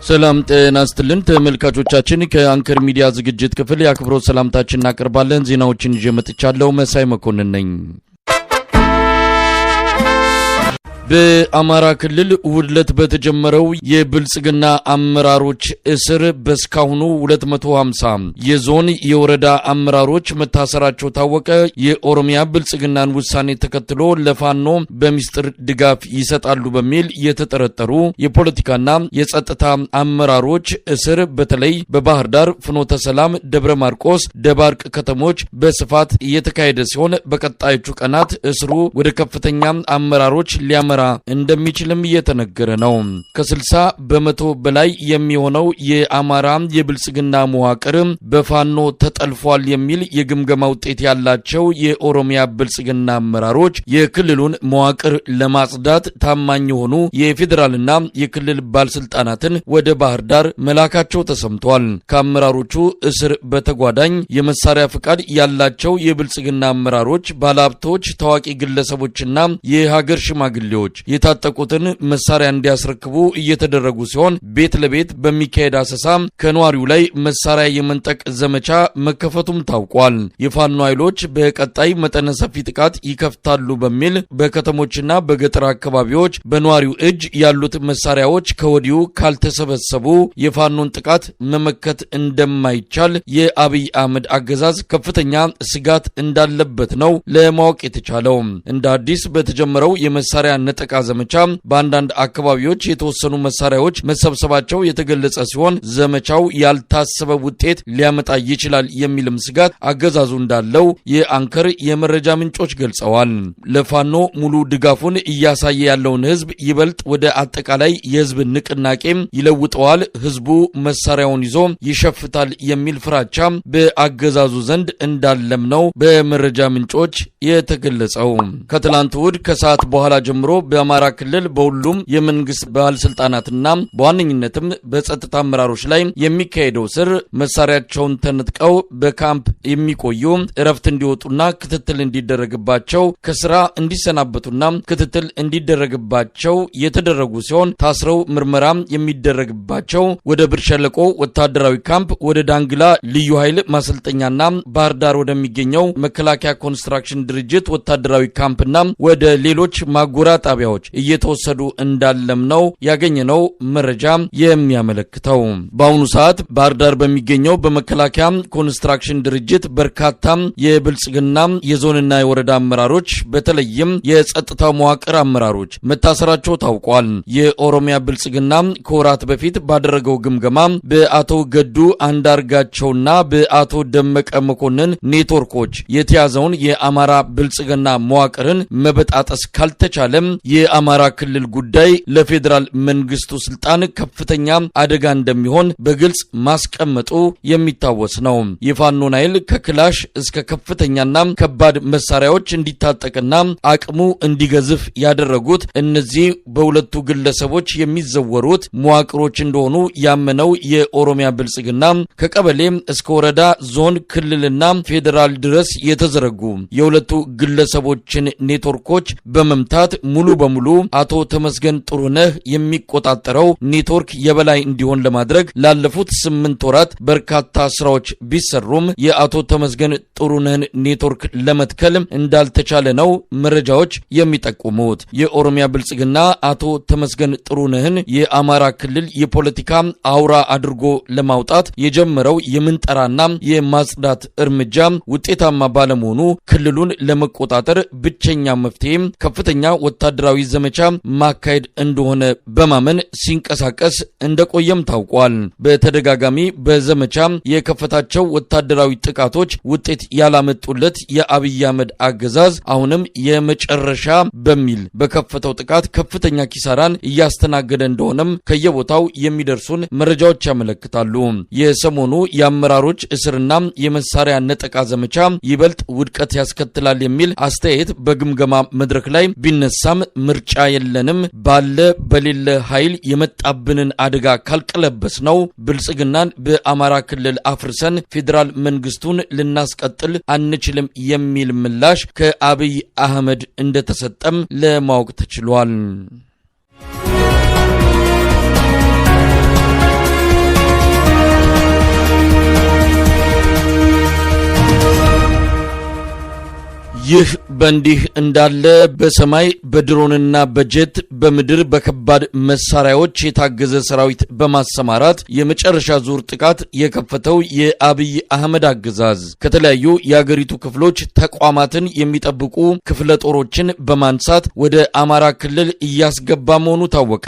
ሰላም ጤና ይስጥልን ተመልካቾቻችን፣ ከአንከር ሚዲያ ዝግጅት ክፍል የአክብሮት ሰላምታችን እናቀርባለን። ዜናዎችን ይዤ መጥቻለሁ። መሳይ መኮንን ነኝ። በአማራ ክልል እሁድ ዕለት በተጀመረው የብልጽግና አመራሮች እስር በስካሁኑ 250 የዞን የወረዳ አመራሮች መታሰራቸው ታወቀ። የኦሮሚያ ብልጽግናን ውሳኔ ተከትሎ ለፋኖ በሚስጥር ድጋፍ ይሰጣሉ በሚል የተጠረጠሩ የፖለቲካና የጸጥታ አመራሮች እስር በተለይ በባህር ዳር፣ ፍኖተ ሰላም፣ ደብረ ማርቆስ፣ ደባርቅ ከተሞች በስፋት እየተካሄደ ሲሆን በቀጣዮቹ ቀናት እስሩ ወደ ከፍተኛ አመራሮች ሊያመራ እንደሚችልም እየተነገረ ነው። ከ60% በላይ የሚሆነው የአማራ የብልጽግና መዋቅር በፋኖ ተጠልፏል የሚል የግምገማ ውጤት ያላቸው የኦሮሚያ ብልጽግና አመራሮች የክልሉን መዋቅር ለማጽዳት ታማኝ የሆኑ የፌዴራልና የክልል ባለስልጣናትን ወደ ባህር ዳር መላካቸው ተሰምቷል። ከአመራሮቹ እስር በተጓዳኝ የመሳሪያ ፍቃድ ያላቸው የብልጽግና አመራሮች፣ ባለሀብቶች፣ ታዋቂ ግለሰቦችና የሀገር ሽማግሌዎች የታጠቁትን መሳሪያ እንዲያስረክቡ እየተደረጉ ሲሆን ቤት ለቤት በሚካሄድ አሰሳ ከነዋሪው ላይ መሳሪያ የመንጠቅ ዘመቻ መከፈቱም ታውቋል። የፋኖ ኃይሎች በቀጣይ መጠነ ሰፊ ጥቃት ይከፍታሉ በሚል በከተሞችና በገጠር አካባቢዎች በነዋሪው እጅ ያሉት መሳሪያዎች ከወዲሁ ካልተሰበሰቡ የፋኖን ጥቃት መመከት እንደማይቻል የአብይ አህመድ አገዛዝ ከፍተኛ ስጋት እንዳለበት ነው ለማወቅ የተቻለው። እንደ አዲስ በተጀመረው የመሳሪያ ነጠቃ ዘመቻ በአንዳንድ አካባቢዎች የተወሰኑ መሳሪያዎች መሰብሰባቸው የተገለጸ ሲሆን ዘመቻው ያልታሰበ ውጤት ሊያመጣ ይችላል የሚልም ስጋት አገዛዙ እንዳለው የአንከር የመረጃ ምንጮች ገልጸዋል። ለፋኖ ሙሉ ድጋፉን እያሳየ ያለውን ህዝብ ይበልጥ ወደ አጠቃላይ የህዝብ ንቅናቄ ይለውጠዋል፣ ህዝቡ መሳሪያውን ይዞ ይሸፍታል የሚል ፍራቻ በአገዛዙ ዘንድ እንዳለም ነው በመረጃ ምንጮች የተገለጸው። ከትላንት እሁድ ከሰዓት በኋላ ጀምሮ በአማራ ክልል በሁሉም የመንግስት ባለስልጣናትና በዋነኝነትም በጸጥታ አመራሮች ላይ የሚካሄደው ስር መሳሪያቸውን ተነጥቀው በካምፕ የሚቆዩ እረፍት እንዲወጡና ክትትል እንዲደረግባቸው ከስራ እንዲሰናበቱና ክትትል እንዲደረግባቸው የተደረጉ ሲሆን ታስረው ምርመራ የሚደረግባቸው ወደ ብር ሸለቆ ወታደራዊ ካምፕ፣ ወደ ዳንግላ ልዩ ኃይል ማሰልጠኛና ባህር ዳር ወደሚገኘው መከላከያ ኮንስትራክሽን ድርጅት ወታደራዊ ካምፕና ወደ ሌሎች ማጎራ ጣቢያዎች እየተወሰዱ እንዳለም ነው ያገኘነው መረጃ የሚያመለክተው። በአሁኑ ሰዓት ባህር ዳር በሚገኘው በመከላከያ ኮንስትራክሽን ድርጅት በርካታ የብልጽግና የዞንና የወረዳ አመራሮች በተለይም የጸጥታው መዋቅር አመራሮች መታሰራቸው ታውቋል። የኦሮሚያ ብልጽግና ከወራት በፊት ባደረገው ግምገማ በአቶ ገዱ አንዳርጋቸውና በአቶ ደመቀ መኮንን ኔትወርኮች የተያዘውን የአማራ ብልጽግና መዋቅርን መበጣጠስ ካልተቻለም የአማራ ክልል ጉዳይ ለፌዴራል መንግስቱ ስልጣን ከፍተኛ አደጋ እንደሚሆን በግልጽ ማስቀመጡ የሚታወስ ነው። የፋኖን ኃይል ከክላሽ እስከ ከፍተኛና ከባድ መሳሪያዎች እንዲታጠቅና አቅሙ እንዲገዝፍ ያደረጉት እነዚህ በሁለቱ ግለሰቦች የሚዘወሩት መዋቅሮች እንደሆኑ ያመነው የኦሮሚያ ብልጽግና ከቀበሌ እስከ ወረዳ፣ ዞን፣ ክልልና ፌዴራል ድረስ የተዘረጉ የሁለቱ ግለሰቦችን ኔትወርኮች በመምታት ሙሉ በሙሉ አቶ ተመስገን ጥሩነህ የሚቆጣጠረው ኔትወርክ የበላይ እንዲሆን ለማድረግ ላለፉት 8 ወራት በርካታ ስራዎች ቢሰሩም የአቶ ተመስገን ጥሩነህን ኔትወርክ ለመትከል እንዳልተቻለ ነው መረጃዎች የሚጠቁሙት። የኦሮሚያ ብልጽግና አቶ ተመስገን ጥሩነህን የአማራ ክልል የፖለቲካ አውራ አድርጎ ለማውጣት የጀመረው የምንጠራና የማጽዳት እርምጃ ውጤታማ ባለመሆኑ ክልሉን ለመቆጣጠር ብቸኛ መፍትሄ ከፍተኛ ወታደራዊ ዘመቻ ማካሄድ እንደሆነ በማመን ሲንቀሳቀስ እንደቆየም ታውቋል። በተደጋጋሚ በዘመቻ የከፈታቸው ወታደራዊ ጥቃቶች ውጤት ያላመጡለት የአብይ አህመድ አገዛዝ አሁንም የመጨረሻ በሚል በከፈተው ጥቃት ከፍተኛ ኪሳራን እያስተናገደ እንደሆነም ከየቦታው የሚደርሱን መረጃዎች ያመለክታሉ። የሰሞኑ የአመራሮች እስርና የመሳሪያ ነጠቃ ዘመቻ ይበልጥ ውድቀት ያስከትላል የሚል አስተያየት በግምገማ መድረክ ላይ ቢነሳም ምርጫ የለንም፣ ባለ በሌለ ኃይል የመጣብንን አደጋ ካልቀለበስ ነው ብልጽግናን በአማራ ክልል አፍርሰን ፌዴራል መንግስቱን ልናስቀጥል አንችልም የሚል ምላሽ ከአብይ አህመድ እንደተሰጠም ለማወቅ ተችሏል። ይህ በእንዲህ እንዳለ በሰማይ በድሮንና በጀት በምድር በከባድ መሳሪያዎች የታገዘ ሰራዊት በማሰማራት የመጨረሻ ዙር ጥቃት የከፈተው የአብይ አህመድ አገዛዝ ከተለያዩ የአገሪቱ ክፍሎች ተቋማትን የሚጠብቁ ክፍለ ጦሮችን በማንሳት ወደ አማራ ክልል እያስገባ መሆኑ ታወቀ።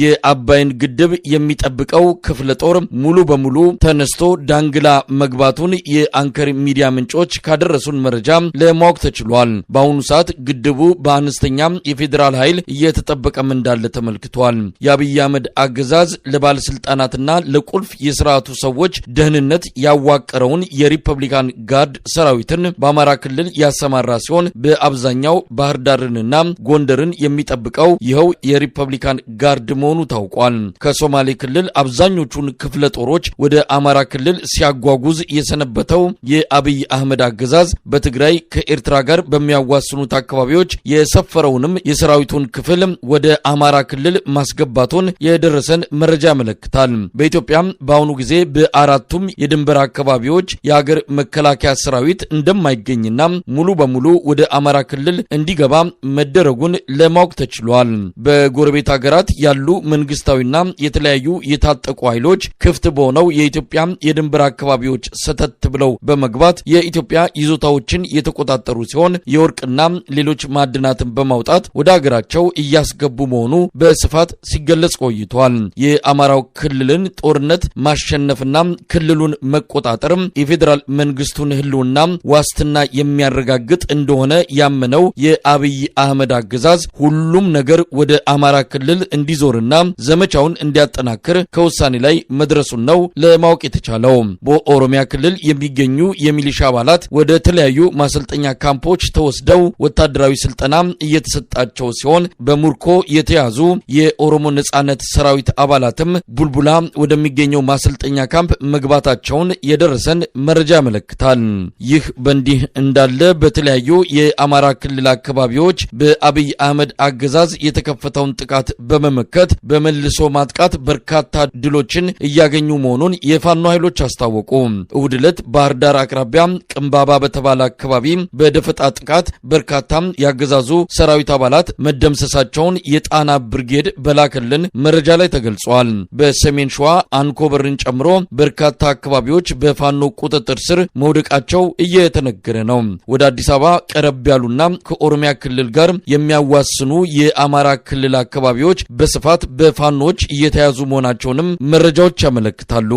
የአባይን ግድብ የሚጠብቀው ክፍለ ጦር ሙሉ በሙሉ ተነስቶ ዳንግላ መግባቱን የአንከር ሚዲያ ምንጮች ካደረሱን መረጃ ለማወቅ ተችሏል። በአሁኑ ሰዓት ግድቡ በአነስተኛ የፌዴራል ኃይል እየተጠበቀም እንዳለ ተመልክቷል። የአብይ አህመድ አገዛዝ ለባለስልጣናትና ለቁልፍ የስርዓቱ ሰዎች ደህንነት ያዋቀረውን የሪፐብሊካን ጋርድ ሰራዊትን በአማራ ክልል ያሰማራ ሲሆን በአብዛኛው ባህር ዳርንና ጎንደርን የሚጠብቀው ይኸው የሪፐብሊካን ጋርድ መሆኑ ታውቋል። ከሶማሌ ክልል አብዛኞቹን ክፍለ ጦሮች ወደ አማራ ክልል ሲያጓጉዝ የሰነበተው የአብይ አህመድ አገዛዝ በትግራይ ከኤርትራ ጋር በሚያዋስኑት አካባቢዎች የሰፈረውንም የሰራዊቱን ክፍል ወደ አማራ ክልል ማስገባቱን የደረሰን መረጃ ያመለክታል። በኢትዮጵያ በአሁኑ ጊዜ በአራቱም የድንበር አካባቢዎች የሀገር መከላከያ ሰራዊት እንደማይገኝና ሙሉ በሙሉ ወደ አማራ ክልል እንዲገባ መደረጉን ለማወቅ ተችሏል። በጎረቤት ሀገራት ያሉ መንግስታዊና የተለያዩ የታጠቁ ኃይሎች ክፍት በሆነው የኢትዮጵያ የድንበር አካባቢዎች ሰተት ብለው በመግባት የኢትዮጵያ ይዞታዎችን የተቆጣጠሩ ሲሆን የወርቅና ሌሎች ማዕድናትን በማውጣት ወደ ሀገራቸው እያስገቡ መሆኑ በስፋት ሲገለጽ ቆይቷል። የአማራው ክልልን ጦርነት ማሸነፍና ክልሉን መቆጣጠር የፌዴራል መንግስቱን ህልውና ዋስትና የሚያረጋግጥ እንደሆነ ያመነው የአብይ አህመድ አገዛዝ ሁሉም ነገር ወደ አማራ ክልል እንዲዞርና ዘመቻውን እንዲያጠናክር ከውሳኔ ላይ መድረሱን ነው ለማወቅ የተቻለው። በኦሮሚያ ክልል የሚገኙ የሚሊሻ አባላት ወደ ተለያዩ ማሰልጠኛ ካምፖች ተወስደው ወታደራዊ ስልጠና እየተሰጣቸው ሲሆን በሙርኮ የተያዙ የኦሮሞ ነጻነት ሰራዊት አባላትም ቡልቡላ ወደሚገኘው ማሰልጠኛ ካምፕ መግባታቸውን የደረሰን መረጃ ያመለክታል። ይህ በእንዲህ እንዳለ በተለያዩ የአማራ ክልል አካባቢዎች በአብይ አህመድ አገዛዝ የተከፈተውን ጥቃት በመመከት በመልሶ ማጥቃት በርካታ ድሎችን እያገኙ መሆኑን የፋኖ ኃይሎች አስታወቁ። እሁድ ዕለት ባህር ዳር አቅራቢያ ቅንባባ በተባለ አካባቢ በደፈጣ ጥቃት በርካታ ያገዛዙ ሰራዊት አባላት መደምሰሳቸውን የጣና ብርጌድ በላከልን መረጃ ላይ ተገልጿል። በሰሜን ሸዋ አንኮበርን ጨምሮ በርካታ አካባቢዎች በፋኖ ቁጥጥር ስር መውደቃቸው እየተነገረ ነው። ወደ አዲስ አበባ ቀረብ ያሉና ከኦሮሚያ ክልል ጋር የሚያዋስኑ የአማራ ክልል አካባቢዎች በስፋት በፋኖች እየተያዙ መሆናቸውንም መረጃዎች ያመለክታሉ።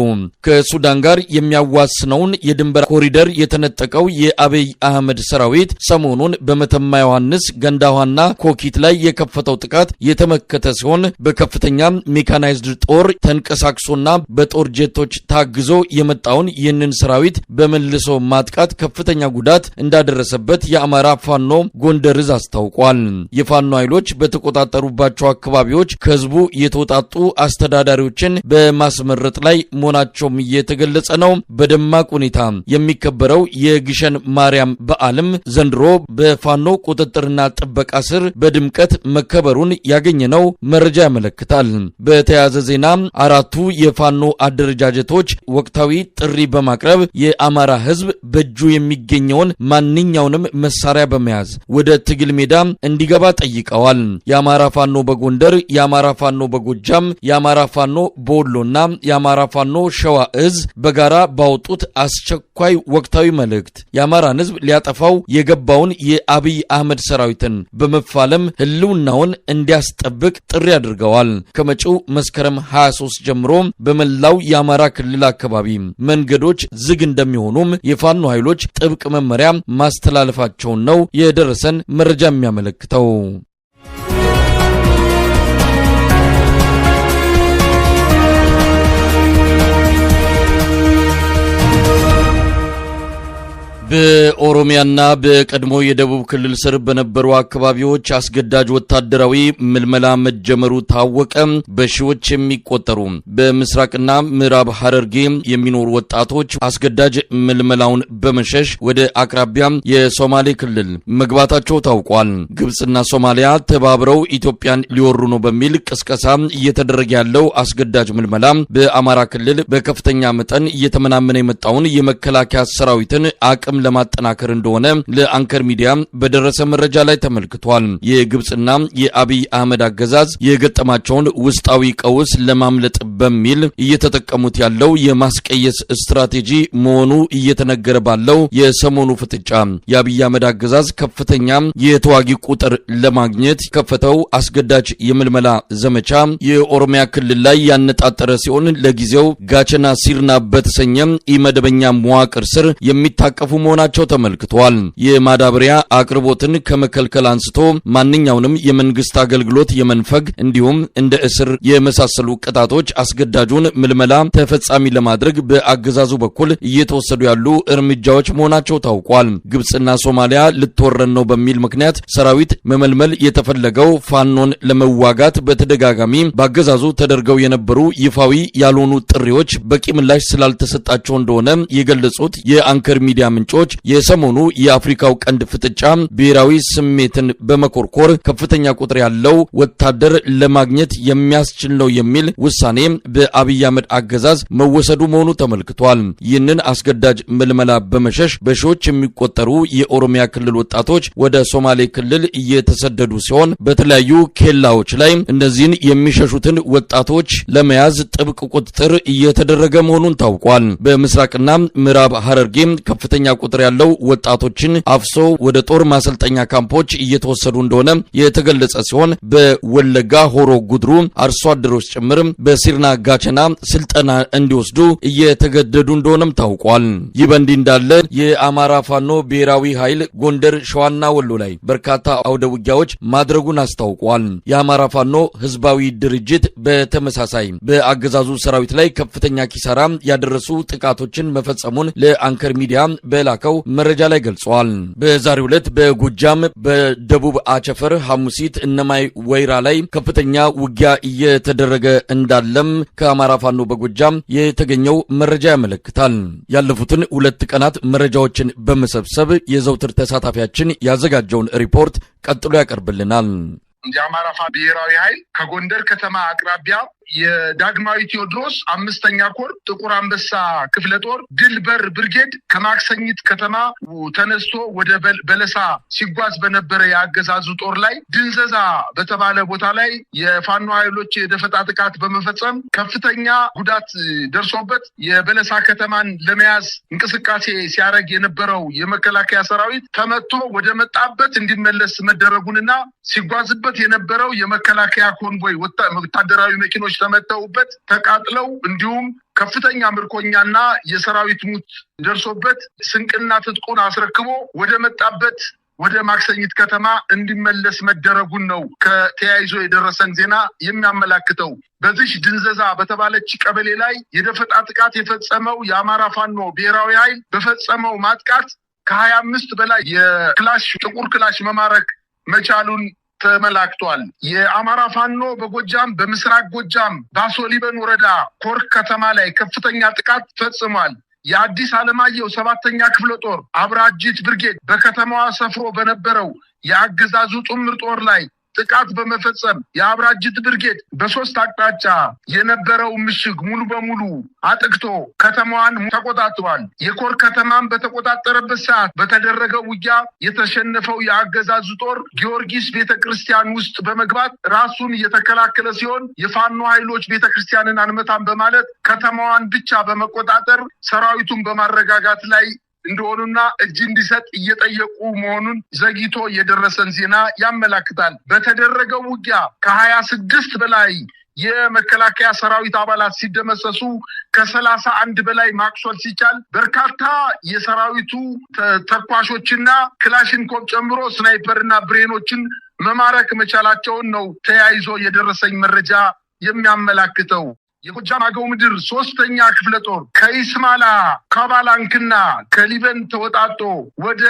ከሱዳን ጋር የሚያዋስነውን የድንበር ኮሪደር የተነጠቀው የአብይ አህመድ ሰራዊት ሰሞኑን በመተማ ዮሐንስ፣ ገንዳውሃና ኮኪት ላይ የከፈተው ጥቃት የተመከተ ሲሆን በከፍተኛ ሜካናይዝድ ጦር ተንቀሳቅሶና በጦር ጀቶች ታግዞ የመጣውን ይህንን ሰራዊት በመልሶ ማጥቃት ከፍተኛ ጉዳት እንዳደረሰበት የአማራ ፋኖ ጎንደር ዕዝ አስታውቋል። የፋኖ ኃይሎች በተቆጣጠሩባቸው አካባቢዎች ከህዝቡ የተውጣጡ አስተዳዳሪዎችን በማስመረጥ ላይ መሆናቸውም እየተገለጸ ነው። በደማቅ ሁኔታ የሚከበረው የግሸን ማርያም በዓልም ዘንድሮ በፋኖ ቁጥጥርና ጥበቃ ስር በድምቀት መከበሩን ያገኘነው መረጃ ያመለክታል። በተያያዘ ዜና አራቱ የፋኖ አደረጃጀቶች ወቅታዊ ጥሪ በማቅረብ የአማራ ህዝብ በእጁ የሚገኘውን ማንኛውንም መሳሪያ በመያዝ ወደ ትግል ሜዳ እንዲገባ ጠይቀዋል። የአማራ ፋኖ በጎንደር፣ የአማራ ፋኖ በጎጃም፣ የአማራ ፋኖ በወሎና የአማራ ፋኖ ሸዋ እዝ በጋራ ባወጡት አስቸኳይ ወቅታዊ መልእክት የአማራን ህዝብ ሊያጠፋው የገባውን የአብይ አህመድ ሰራዊትን በመፋለም ህልውናውን እንዲያስጠብቅ ጥሪ አድርገዋል። ከመጪው መስከረም 23 ጀምሮ በመላው የአማራ ክልል አካባቢ መንገዶች ዝግ እንደሚሆኑም የፋኖ ኃይሎች ጥብቅ መመሪያ ማስተላለፋቸውን ነው የደረሰን መረጃ የሚያመለክተው። በኦሮሚያና በቀድሞ የደቡብ ክልል ስር በነበሩ አካባቢዎች አስገዳጅ ወታደራዊ ምልመላ መጀመሩ ታወቀ። በሺዎች የሚቆጠሩ በምስራቅና ምዕራብ ሐረርጌ የሚኖሩ ወጣቶች አስገዳጅ ምልመላውን በመሸሽ ወደ አቅራቢያ የሶማሌ ክልል መግባታቸው ታውቋል። ግብጽና ሶማሊያ ተባብረው ኢትዮጵያን ሊወሩ ነው በሚል ቅስቀሳ እየተደረገ ያለው አስገዳጅ ምልመላ በአማራ ክልል በከፍተኛ መጠን እየተመናመነ የመጣውን የመከላከያ ሰራዊትን አቅም አቅም ለማጠናከር እንደሆነ ለአንከር ሚዲያ በደረሰ መረጃ ላይ ተመልክቷል። የግብጽና የአብይ አህመድ አገዛዝ የገጠማቸውን ውስጣዊ ቀውስ ለማምለጥ በሚል እየተጠቀሙት ያለው የማስቀየስ ስትራቴጂ መሆኑ እየተነገረ ባለው የሰሞኑ ፍጥጫ የአብይ አህመድ አገዛዝ ከፍተኛ የተዋጊ ቁጥር ለማግኘት ከፈተው አስገዳጅ የምልመላ ዘመቻ የኦሮሚያ ክልል ላይ ያነጣጠረ ሲሆን ለጊዜው ጋቸና ሲርና በተሰኘ ኢመደበኛ መዋቅር ስር የሚታቀፉ መሆናቸው ተመልክቷል። የማዳበሪያ አቅርቦትን ከመከልከል አንስቶ ማንኛውንም የመንግስት አገልግሎት የመንፈግ እንዲሁም እንደ እስር የመሳሰሉ ቅጣቶች አስገዳጁን ምልመላ ተፈጻሚ ለማድረግ በአገዛዙ በኩል እየተወሰዱ ያሉ እርምጃዎች መሆናቸው ታውቋል። ግብጽና ሶማሊያ ልትወረን ነው በሚል ምክንያት ሰራዊት መመልመል የተፈለገው ፋኖን ለመዋጋት በተደጋጋሚ በአገዛዙ ተደርገው የነበሩ ይፋዊ ያልሆኑ ጥሪዎች በቂ ምላሽ ስላልተሰጣቸው እንደሆነ የገለጹት የአንከር ሚዲያ ምንጮች የሰሞኑ የአፍሪካው ቀንድ ፍጥጫ ብሔራዊ ስሜትን በመኮርኮር ከፍተኛ ቁጥር ያለው ወታደር ለማግኘት የሚያስችል ነው የሚል ውሳኔ በአብይ አህመድ አገዛዝ መወሰዱ መሆኑ ተመልክቷል። ይህንን አስገዳጅ ምልመላ በመሸሽ በሺዎች የሚቆጠሩ የኦሮሚያ ክልል ወጣቶች ወደ ሶማሌ ክልል እየተሰደዱ ሲሆን በተለያዩ ኬላዎች ላይ እነዚህን የሚሸሹትን ወጣቶች ለመያዝ ጥብቅ ቁጥጥር እየተደረገ መሆኑን ታውቋል። በምስራቅና ምዕራብ ሐረርጌ ከፍተኛ ቁጥር ያለው ወጣቶችን አፍሶ ወደ ጦር ማሰልጠኛ ካምፖች እየተወሰዱ እንደሆነ የተገለጸ ሲሆን በወለጋ ሆሮ ጉድሩ አርሶ አደሮች ጭምር በሲርና ጋቸና ስልጠና እንዲወስዱ እየተገደዱ እንደሆነም ታውቋል። ይህ በእንዲህ እንዳለ የአማራ ፋኖ ብሔራዊ ኃይል ጎንደር፣ ሸዋና ወሎ ላይ በርካታ አውደ ውጊያዎች ማድረጉን አስታውቋል። የአማራ ፋኖ ህዝባዊ ድርጅት በተመሳሳይ በአገዛዙ ሰራዊት ላይ ከፍተኛ ኪሳራ ያደረሱ ጥቃቶችን መፈጸሙን ለአንከር ሚዲያ በላከው መረጃ ላይ ገልጿል። በዛሬው ዕለት በጎጃም በደቡብ አቸፈር፣ ሐሙሲት፣ እነማይ ወይራ ላይ ከፍተኛ ውጊያ እየተደረገ እንዳለም ከአማራ ፋኖ በጎጃም የተገኘው መረጃ ያመለክታል። ያለፉትን 2 ቀናት መረጃዎችን በመሰብሰብ የዘውትር ተሳታፊያችን ያዘጋጀውን ሪፖርት ቀጥሎ ያቀርብልናል። የአማራ ፋኖ ብሔራዊ ኃይል ከጎንደር ከተማ አቅራቢያ የዳግማዊ ቴዎድሮስ 5ኛ ኮር ጥቁር አንበሳ ክፍለ ጦር ድልበር ብርጌድ ከማክሰኝት ከተማ ተነስቶ ወደ በለሳ ሲጓዝ በነበረ የአገዛዙ ጦር ላይ ድንዘዛ በተባለ ቦታ ላይ የፋኖ ኃይሎች የደፈጣ ጥቃት በመፈጸም ከፍተኛ ጉዳት ደርሶበት የበለሳ ከተማን ለመያዝ እንቅስቃሴ ሲያደርግ የነበረው የመከላከያ ሰራዊት ተመቶ ወደ መጣበት እንዲመለስ መደረጉንና ሲጓዝበት የነበረው የመከላከያ ኮንቮይ ወታደራዊ መኪኖች ተመተውበት ተቃጥለው እንዲሁም ከፍተኛ ምርኮኛና የሰራዊት ሙት ደርሶበት ስንቅና ትጥቁን አስረክቦ ወደ መጣበት ወደ ማክሰኝት ከተማ እንዲመለስ መደረጉን ነው ከተያይዞ የደረሰን ዜና የሚያመላክተው። በዚህ ድንዘዛ በተባለች ቀበሌ ላይ የደፈጣ ጥቃት የፈጸመው የአማራ ፋኖ ብሔራዊ ኃይል በፈጸመው ማጥቃት ከ25 በላይ የክላሽ ጥቁር ክላሽ መማረክ መቻሉን ተመላክቷል። የአማራ ፋኖ በጎጃም በምስራቅ ጎጃም ባሶሊበን ወረዳ ኮርክ ከተማ ላይ ከፍተኛ ጥቃት ፈጽሟል። የአዲስ አለማየሁ 7ኛ ክፍለ ጦር አብራጂት ብርጌድ በከተማዋ ሰፍሮ በነበረው የአገዛዙ ጥምር ጦር ላይ ጥቃት በመፈጸም የአብራጂት ብርጌድ በ3 አቅጣጫ የነበረው ምሽግ ሙሉ በሙሉ አጥቅቶ ከተማዋን ተቆጣጥሯል። የኮር ከተማን በተቆጣጠረበት ሰዓት በተደረገው ውጊያ የተሸነፈው የአገዛዙ ጦር ጊዮርጊስ ቤተክርስቲያን ውስጥ በመግባት ራሱን እየተከላከለ ሲሆን የፋኖ ኃይሎች ቤተክርስቲያንን አንመታም በማለት ከተማዋን ብቻ በመቆጣጠር ሰራዊቱን በማረጋጋት ላይ እንደሆኑና እጅ እንዲሰጥ እየጠየቁ መሆኑን ዘግይቶ የደረሰን ዜና ያመላክታል። በተደረገው ውጊያ ከ26 በላይ የመከላከያ ሰራዊት አባላት ሲደመሰሱ ከ31 በላይ ማቁሰል ሲቻል በርካታ የሰራዊቱ ተኳሾችና ክላሽንኮቭ ጨምሮ ስናይፐርና ብሬኖችን መማረክ መቻላቸውን ነው ተያይዞ የደረሰኝ መረጃ የሚያመላክተው። የጎጃም አገው ምድር 3ኛ ክፍለ ጦር ከኢስማላ ከባላንክና ከሊበን ተወጣጦ ወደ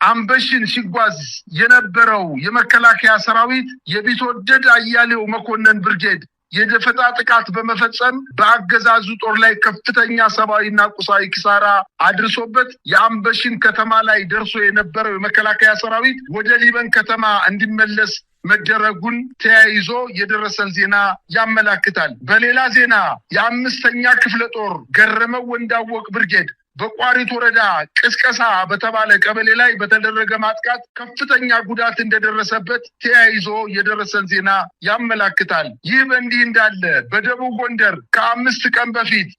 አምበሽን ሲጓዝ የነበረው የመከላከያ ሰራዊት የቢትወደድ አያሌው መኮንን ብርጌድ የደፈጣ ጥቃት በመፈጸም በአገዛዙ ጦር ላይ ከፍተኛ ሰብአዊና ቁሳዊ ኪሳራ አድርሶበት የአምበሽን ከተማ ላይ ደርሶ የነበረው የመከላከያ ሰራዊት ወደ ሊበን ከተማ እንዲመለስ መደረጉን ተያይዞ የደረሰን ዜና ያመላክታል። በሌላ ዜና የ5ኛ ክፍለ ጦር ገረመው ወንዳወቅ ብርጌድ በቋሪት ወረዳ ቅስቀሳ በተባለ ቀበሌ ላይ በተደረገ ማጥቃት ከፍተኛ ጉዳት እንደደረሰበት ተያይዞ የደረሰን ዜና ያመላክታል። ይህ በእንዲህ እንዳለ በደቡብ ጎንደር ከ5 ቀን በፊት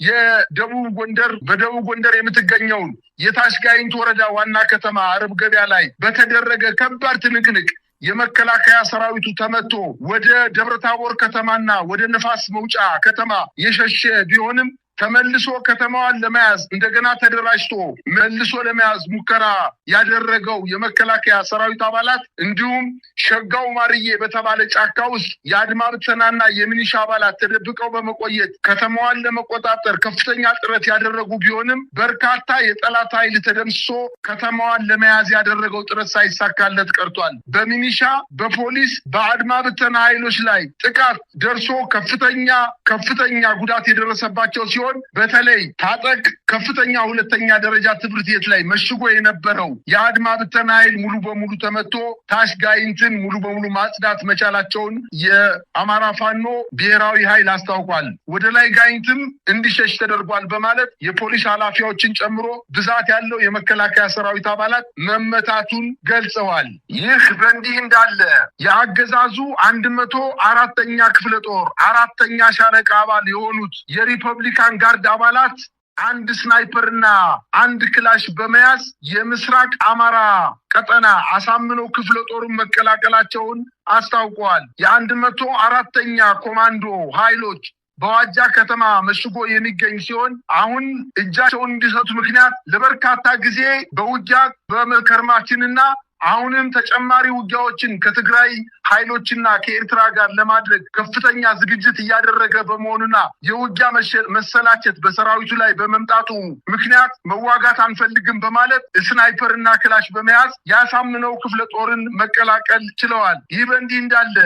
በደቡብ ጎንደር የምትገኘውን የታች ጋይንት ወረዳ ዋና ከተማ አረብ ገበያ ላይ በተደረገ ከባድ ትንቅንቅ የመከላከያ ሰራዊቱ ተመቶ ወደ ደብረታቦር ከተማና ወደ ነፋስ መውጫ ከተማ የሸሸ ቢሆንም ተመልሶ ከተማዋን ለመያዝ እንደገና ተደራጅቶ መልሶ ለመያዝ ሙከራ ያደረገው የመከላከያ ሰራዊት አባላት እንዲሁም ሸጋው ማርዬ በተባለ ጫካ ውስጥ የአድማ ብተናና የሚኒሻ አባላት ተደብቀው በመቆየት ከተማዋን ለመቆጣጠር ከፍተኛ ጥረት ያደረጉ ቢሆንም በርካታ የጠላት ኃይል ተደምስሶ ከተማዋን ለመያዝ ያደረገው ጥረት ሳይሳካለት ቀርቷል። በሚኒሻ፣ በፖሊስ፣ በአድማ ብተና ኃይሎች ላይ ጥቃት ደርሶ ከፍተኛ ጉዳት የደረሰባቸው ሲሆን በተለይ ታጠቅ ከፍተኛ ሁለተኛ ደረጃ ትምህርት ቤት ላይ መሽጎ የነበረው የአድማ ብተና ኃይል ሙሉ በሙሉ ተመቶ ታች ጋይንትን ሙሉ በሙሉ ማጽዳት መቻላቸውን የአማራ ፋኖ ብሔራዊ ኃይል አስታውቋል። ወደ ላይ ጋይንትም እንዲሸሽ ተደርጓል በማለት የፖሊስ ኃላፊዎችን ጨምሮ ብዛት ያለው የመከላከያ ሰራዊት አባላት መመታቱን ገልጸዋል። ይህ በእንዲህ እንዳለ የአገዛዙ 104ኛ ክፍለ ጦር 4ኛ ሻለቃ አባል የሆኑት የሪፐብሊካን ጋርድ አባላት አንድ ስናይፐርና አንድ ክላሽ በመያዝ የምስራቅ አማራ ቀጠና አሳምነው ክፍለ ጦሩን መቀላቀላቸውን አስታውቀዋል። የ104ኛ ኮማንዶ ኃይሎች በዋጃ ከተማ መሽጎ የሚገኝ ሲሆን አሁን እጃቸውን እንዲሰጡ ምክንያት ለበርካታ ጊዜ በውጊያ በመከርማችንና አሁንም ተጨማሪ ውጊያዎችን ከትግራይ ኃይሎችና ከኤርትራ ጋር ለማድረግ ከፍተኛ ዝግጅት እያደረገ በመሆኑና የውጊያ መሰላቸት በሰራዊቱ ላይ በመምጣቱ ምክንያት መዋጋት አንፈልግም በማለት ስናይፐርና ክላሽ በመያዝ ያሳምነው ክፍለ ጦርን መቀላቀል ችለዋል። ይህ በእንዲህ እንዳለ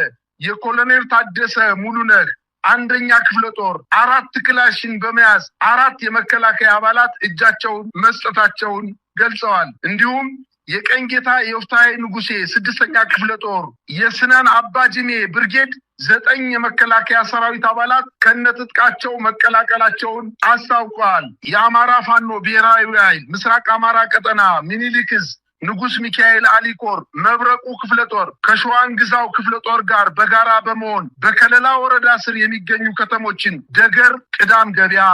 የኮሎኔል ታደሰ ሙሉነህ 1ኛ ክፍለ ጦር 4 ክላሽን በመያዝ 4 የመከላከያ አባላት እጃቸውን መስጠታቸውን ገልጸዋል። እንዲሁም የቀኝ ጌታ የዮፍታሔ ንጉሴ 6ኛ ክፍለ ጦር የስናን አባጅሜ ብርጌድ 9 የመከላከያ ሰራዊት አባላት ከነትጥቃቸው መቀላቀላቸውን አስታውቀዋል። የአማራ ፋኖ ብሔራዊ ኃይል ምስራቅ አማራ ቀጠና ሚኒሊክ እዝ ንጉስ ሚካኤል አሊኮር መብረቁ ክፍለ ጦር ከሸዋን ግዛው ክፍለ ጦር ጋር በጋራ በመሆን በከለላ ወረዳ ስር የሚገኙ ከተሞችን ደገር፣ ቅዳም ገበያ፣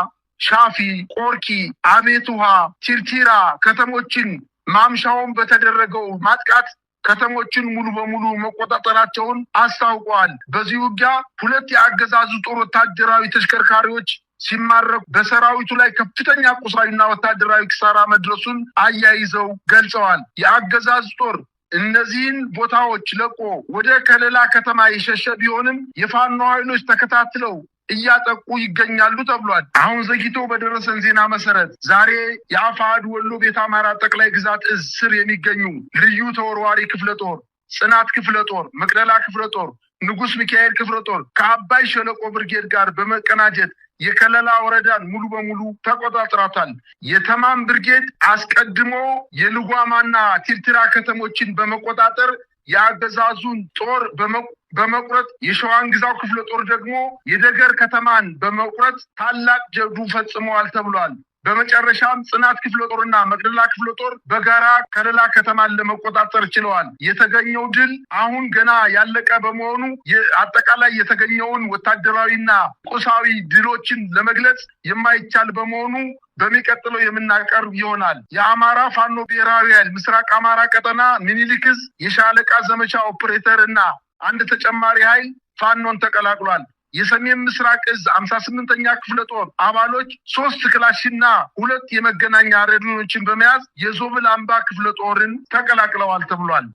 ሻፊ፣ ቆርኪ፣ አቤት ውሃ፣ ቲርቲራ ከተሞችን ማምሻውን በተደረገው ማጥቃት ከተሞችን ሙሉ በሙሉ መቆጣጠራቸውን አስታውቀዋል። በዚህ ውጊያ 2 የአገዛዙ ጦር ወታደራዊ ተሽከርካሪዎች ሲማረኩ በሰራዊቱ ላይ ከፍተኛ ቁሳዊና ወታደራዊ ኪሳራ መድረሱን አያይዘው ገልጸዋል። የአገዛዙ ጦር እነዚህን ቦታዎች ለቆ ወደ ከለላ ከተማ የሸሸ ቢሆንም የፋኖ ኃይሎች ተከታትለው እያጠቁ ይገኛሉ ተብሏል። አሁን ዘግይቶ በደረሰን ዜና መሰረት ዛሬ የአፋሕድ ወሎ ቤተ አማራ ጠቅላይ ግዛት እዝ ስር የሚገኙ ልዩ ተወርዋሪ ክፍለ ጦር፣ ጽናት ክፍለ ጦር፣ መቅደላ ክፍለ ጦር፣ ንጉስ ሚካኤል ክፍለ ጦር ከአባይ ሸለቆ ብርጌድ ጋር በመቀናጀት የከለላ ወረዳን ሙሉ በሙሉ ተቆጣጥሯታል። የተማም ብርጌድ አስቀድሞ የልጓማና ቲርቲራ ከተሞችን በመቆጣጠር የአገዛዙን ጦር በመቁረጥ የሸዋን ግዛው ክፍለ ጦር ደግሞ የደገር ከተማን በመቁረጥ ታላቅ ጀብዱ ፈጽመዋል ተብሏል። በመጨረሻም ጽናት ክፍለ ጦርና መቅደላ ክፍለ ጦር በጋራ ከለላ ከተማን ለመቆጣጠር ችለዋል። የተገኘው ድል አሁን ገና ያለቀ በመሆኑ አጠቃላይ የተገኘውን ወታደራዊና ቁሳዊ ድሎችን ለመግለጽ የማይቻል በመሆኑ በሚቀጥለው የምናቀርብ ይሆናል። የአማራ ፋኖ ብሔራዊ ኃይል ምስራቅ አማራ ቀጠና ሚኒሊክ እዝ የሻለቃ ዘመቻ ኦፕሬተር እና አንድ ተጨማሪ ኃይል ፋኖን ተቀላቅሏል። የሰሜን ምስራቅ እዝ 58ኛ ክፍለ ጦር አባሎች 3 ክላሽና 2 የመገናኛ ሬዲዮኖችን በመያዝ የዞብል አምባ ክፍለ ጦርን ተቀላቅለዋል ተብሏል።